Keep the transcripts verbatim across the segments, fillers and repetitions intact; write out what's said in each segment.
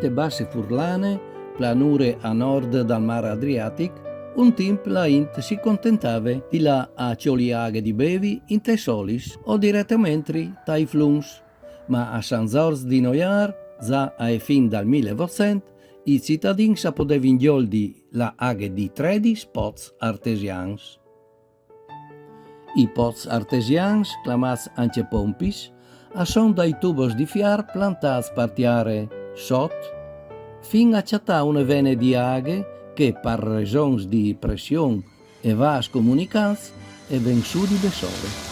Te basse furlane, planure a nord dal mâr Adriatic, un timp la int si contentave di lâ a cjoli aghe di bevi intes solis o diretementri tai flums. Ma a San Zorç di Noiâr, za ae fin dal mil e votcent, i citadins a podevin gjoldi la aghe di tredis pots artesians. I pots artesians, clamâts ancje pompis, a son dai tubos di fiâr plantâts par tiere sot, fin a cjatâ une vene di aghe che par resons di pression e vâs comunicants e ven sù di bessole.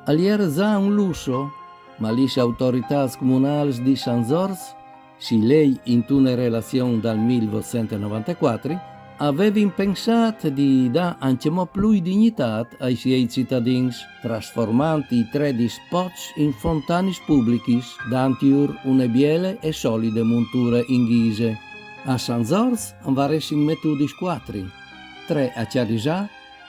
Al jere za un lusso, ma lis autoritâts comunâls di San Zorç, si lei intune relazion dal mil votcent e novantecuatri, a vevin pensât di dâ ancjemò plui dignitât ai siei citadins, trasformant i tredis pots in fontanis publichis, dantjur une biele e solide monture in ghise. A San Zorç a 'nd varessin metudis cuatri, trê a Cjarisà,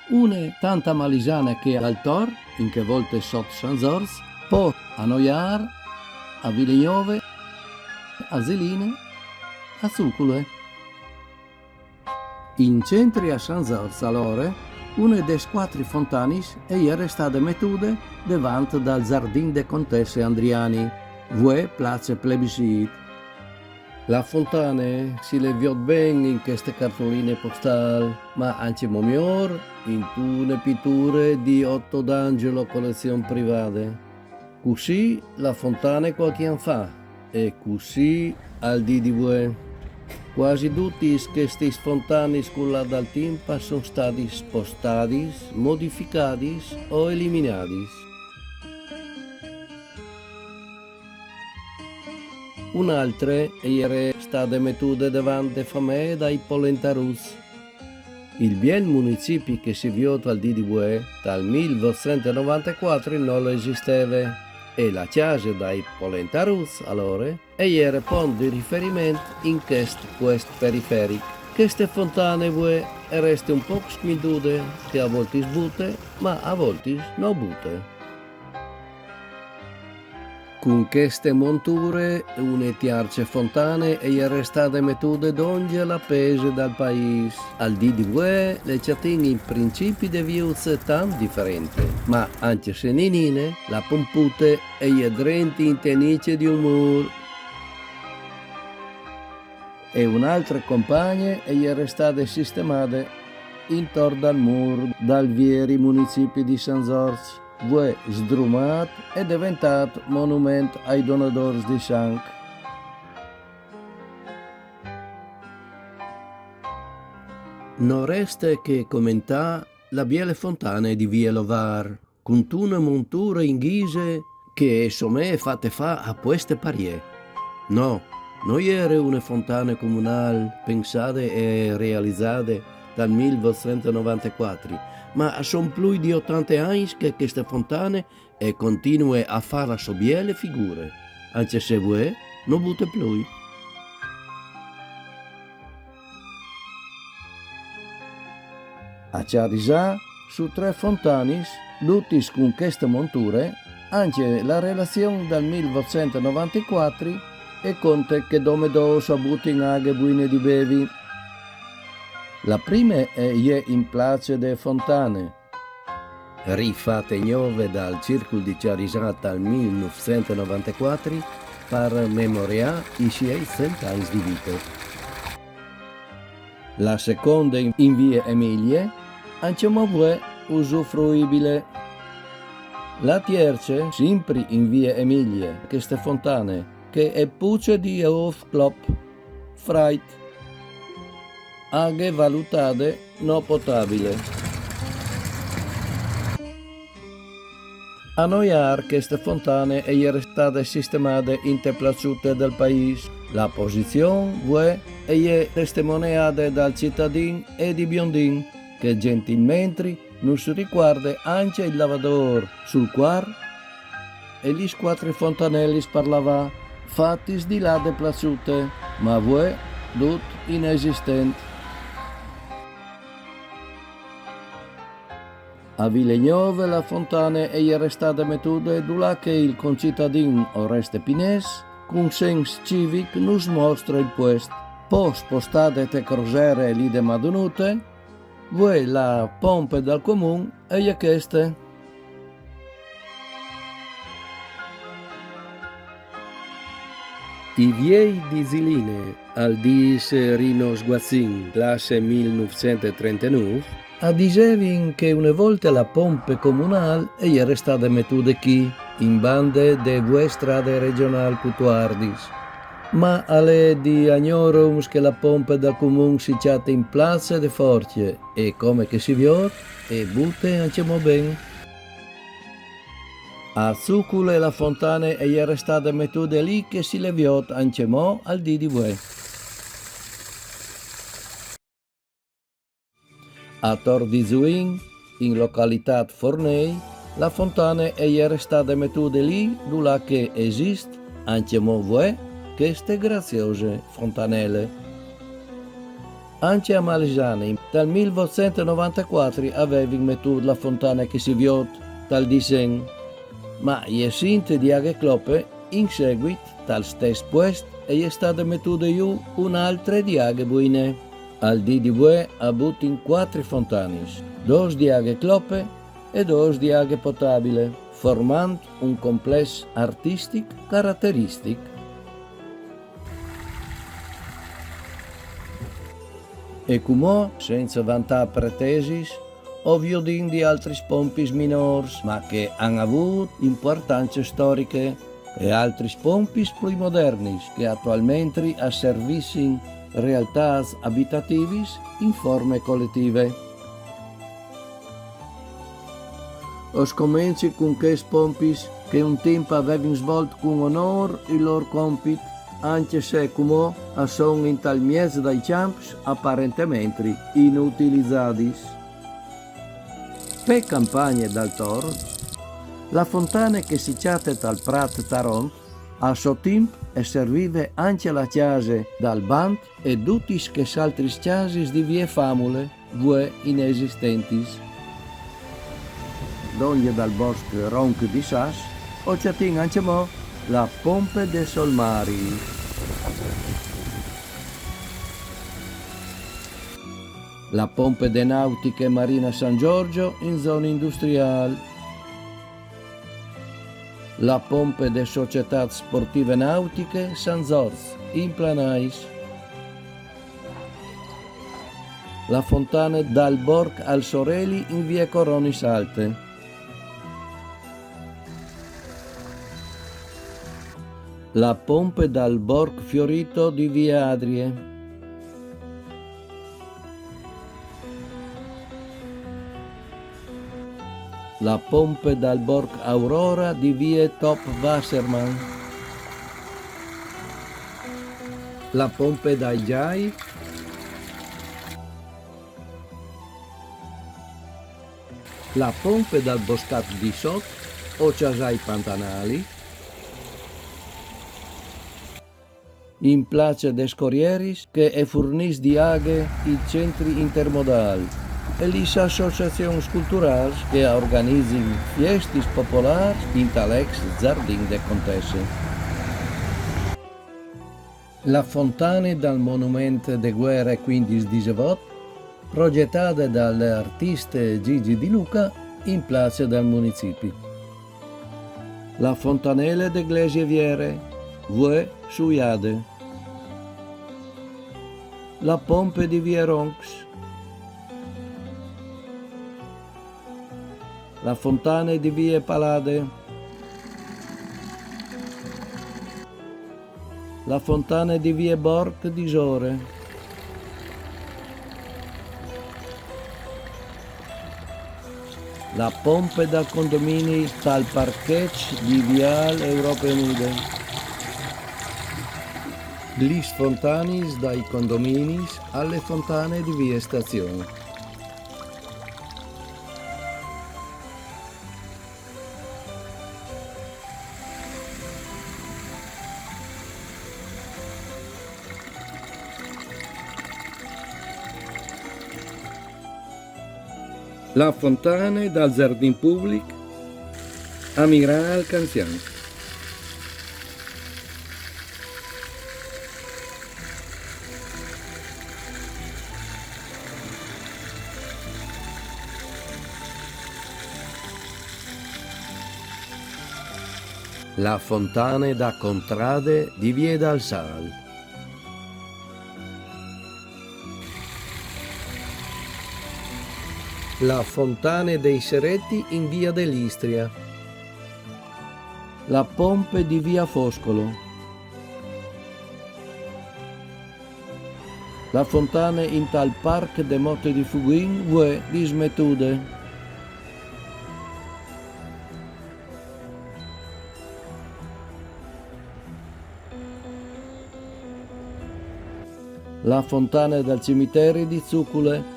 une tant a Malisane che al Tor, in chê volte sot San Zorç, po a Noiâr, a Vilegnove, a Zeline, a Zucule. In centri a San Zorç, alore, une des cuatri fontanis e jere stade metude devant dal zardin de contesse Andriani, vuê place Plebiscit. La fontane si le viôt ben in cheste cartoline postâl, ma ancjemò miôr intune piture di Otto D'Angelo, colezion privade. Cussì la fontane cualchi an fa, e cussì al dì di vuê. Cuasi dutis chestis fontanis cul lâ dal timp a son stadis spostadis, modificadis o eliminadis. Une altre e jere stade metude devant de famee dai Polentaruts. Il biel municipi che si viôt al dì di vuê, dal mil votcent e novantecuatri nol esisteve, e la cjase dai Polentaruts, alore, e jere pont di riferiment in chest cuest periferic. Cheste fontane vuê e reste un pôc smindude, che a voltis bute, ma a voltis no bute. Cun cheste monture, une tierce fontane e jere stade metude dongje la pese dal paîs. Al dì di vuê le cjatìn in principi de viuze tant diferente, ma ancje se ninine, la pompute e je drenti inte nice di un mûr. E une altre compagne e jere stade sistemade intor dal mûr dal vieri municipi di San Zorç, vuê sdrumât e deventât monument ai donadôrs di sanc. No reste che comentâ la biele fontane di vie Lovâr, cuntune monture in ghise che e somee fate fâ apueste par jê. No, no jere une fontane comunâl pensade e realizade dal mil votcent e novantecuatri, ma a son plui di otante agns che cheste fontane e continue a fâ la sô biele figure, ancje se vuê no bute plui. A Cjarisà, su trê fontanis, dutis cun cheste monture, ancje la relazion dal mil votcent e novantecuatri e conte che dome dôs a butin aghe buine di bevi. La prime e je in place de fontane, rifate gnove dal Circul di Cjarisà dal mil nûfcent e novantecuatri, par memoriâ i siei cent agns di vite. La seconde in, in vie Emilie, ancjemò vuê usufruibile. La tierce, simpri in vie Emilie, cheste fontane, che e puce di Hofklop, freit. Aghe valutade no potabile. A Noiâr cheste fontane e jere stade sistemade inte plaçute dal paîs. La posizion vuê e je testemoneade dal citadin Edi Biondin, che gentilmentri nus ricuarde ancje il lavadôr sul cuar e lis cuatri fontanelis par lavâ, fatis di lade plaçute, ma vuê dut inesistent. A Vilegnove la fontane e je restade metude dulà che il concitadin Oreste Pinès, cun sens civic, nus mostre il puest. Po spostade te crosere lì de Madunute, vuê la pompe dal comun e je cheste. I viei di Ziline, al dîs Rino Sguazzin, classe mil nûfcent e trentenûf, a disevin che une volte la pompe comunâl e je restade metude chi, in bande de vuê strade regjonâl cutuardis. Ma al è di agnorums che la pompe dal comun si cjate in place de Forcje e, come che si viôt, e bute ancjemò ben. A Zucule la fontane e je restade metude lì che si le viôt ancjemò al dì di vuê. A Tor di Zuin, in localitât Fornei, la fontane e je restade metude lì dulà che e esist ancjemò vuê cheste graziose fontanele. Ancje a Malisane, dal mil votcent e novantecuatri, a vevin metût la fontane che si viôt tal disen, ma jessint di aghe clope, in seguit, tal stes puest, e je stade metude jù une altre di aghe buine. Al dì di vuê a butin cuatri fontanis, dôs di aghe clope e dôs di aghe potabile, formant un complès artistic carateristic. E cumò, cence vantâ pretesis, o viodìn di altris pompis minôrs, ma che a àn vût impuartance storiche, e altris pompis plui modernis che atualmentri a servissin realtâts abitativis in forme coletive. O scomenci cun chês pompis che un timp a vevin svolt cun onôr il lôr compit, ancje se cumò a son intal mieç dai cjamps aparentementri inutilizadis. Pe campagne dal Tor, la fontane che si cjate tal prât taront, a so timp e servive ancje la cjase dal Bant e dutis chês altris cjasis di vie Famule, vuê inesistentis. Dongje dal bosc Ronc di Sas, o cjatìn ancjemò la pompe de Solmari. La pompe de Nautiche Marina San Giorgio in zone industriâl. La pompe de Societât Sportive Nautiche San Zorç, in Planais. La fontane dal Borc al Soreli in vie Coronis Alte. La pompe dal Borc Fiorito di vie Adrie. La pompe dal Borc Aurora di vie Top Wasserman. La pompe dai Giai. La pompe dal Boscat di Sot, o Cjasâi Pantanali. In place des corieris che e furnìs di aghe il centri intermodâl e lis associazions culturâls che a organizin fiestis popolârs intal ex zardin de contesse. La fontane dal monument de guere cuindis disevot, progjetade dal artist Gigi Di Luca, in place dal municipi. La fontanele de Glesie Viere, vuê suiade. La pompe di vie Roncs. La fontane di vie Palade. La fontane di vie Borc di Sore. La pompe dal condomini tal parchetç di Viâl Europe Unude. Lis fontanis dai condominis ae fontane di vie Stazion. La fontane dal zardin public, Amiral Canzian. La fontane da contrade di vie dal Sal. La fontane dei Sereti in via de l'Istria. La pompe di via Foscolo. La fontane intal parc de Motte di Fughin vuè dismetude. La fontane dal cimiteri di Zucule.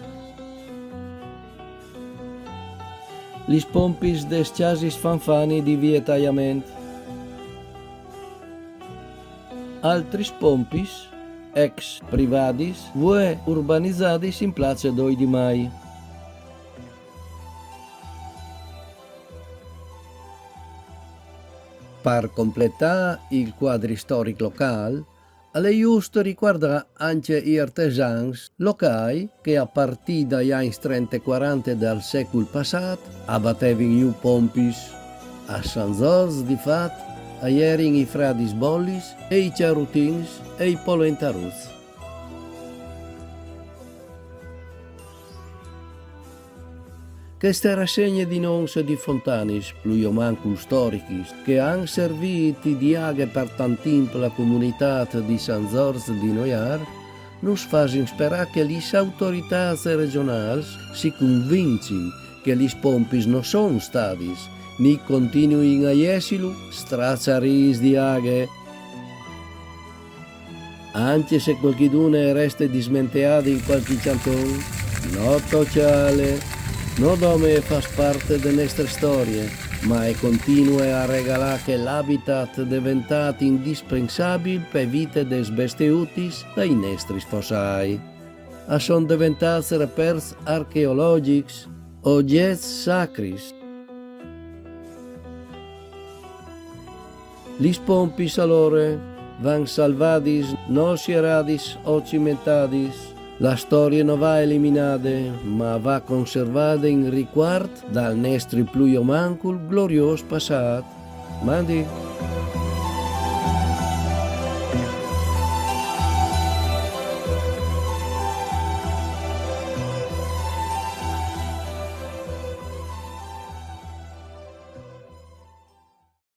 Lis pompis des cjasis Fanfani di vie Taiament. Altris pompis, ex privadis, vuè urbanizadis in place doi di Mai. Par completâ il cuadri storic local, al è just ricuardâ ancje i artesans locâi che a partî dai agns trente cuarante dal secul passât a batevin jù pompis. A San Zorç, di fat, a jerin i fradis Bollis e i Cjarutins e i Polentaruts. Cheste rassegne di nons e di fontanis, plui o mancul storichis, che a àn servît di aghe par tant timp la comunitât di San Zorç di Noiâr, nus fasin sperâ che lis autoritâts regjonâls si convincin che lis pompis no son stadis, ni continuin a jessilu, straçarîs di aghe. Ancje se cualchidune e reste dismenteade in cualchi cjanton, no tocjâle, no dome e fâs parte de nestre storie, ma e continue a regalâ chel abitat deventât indispensabil pe vite des besteutis dai nestris fossâi. A son deventâts reperts archeologjics, ogjets sacris. Lis pompis alore van salvadis, no sieradis o cimentadis. La storie no va eliminade, ma va conservade in ricuart dal nestri plui o mancul gloriôs passât. Mandi!